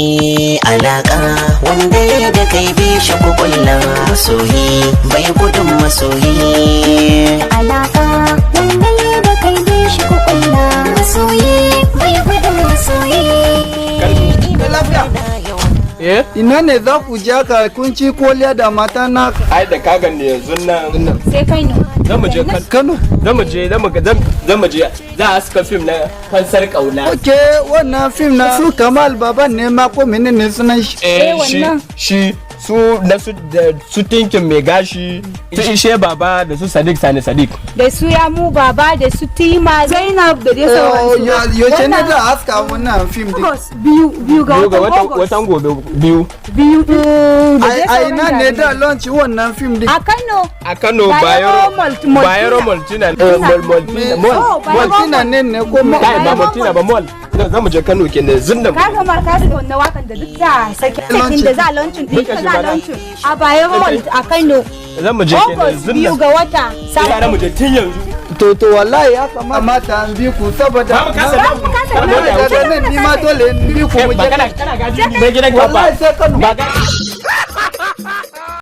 Alaka wanda ya da kai bi shi kukulla, masoyi bai gudun masoyi. Alaka wanda ya da kai bi shi kukulla, masoyi bai gudun masoyi. Lafiya? Eh? Ina ne za ku je ka kun ci koliya da mata na? Ai da ka ganni yanzu nan. Sai kai ne. Zamu je kan Kano. Zamu je za a saka fim na Fansar Kauna. Ok, wannan fim na su Kamal Baban ne ma ko menene sunan shi? Eh, shi. Wannan. Shi su na su da su Tinkin Mai Gashi, su Ishe Baba da su Sadiq Sani Sadiq. Da su ya mu baba da su Tima Zainab da dai sauransu. Yaushe ne za a haska wannan fim din? August, 2 ga 2 ga watan watan August. Watan gobe, 2. 2 da dai A sauran ina ne da jarumai. launch wannan fim din? A Kano. A Kano. Bayero. Bayero. Maltina. Bayero Maltina, Maltina Mall. Oh, Bayero. Maltina ne ne ko ma? Kai, ba Maltina ba, Mall. Zamu je Kano kenan yanzu nan. Ka kamar ka saka wannan wakan da duk za a sake sakin da za a launching din Duka za shi a bana. launching a Bayero Mall a Kano. Zamu je kenan August yanzu 2 nan. ga wata. Sai mu je tun yanzu. To, wallahi ya kamata an bi ku saboda Ba mu kasa nan. Ba mu kasa Ba mu nan. daga nan ni ma dole in bi ku mu Ba je. kana gaji bai gidan ka ba. Wallahi sai Kano. Ba ka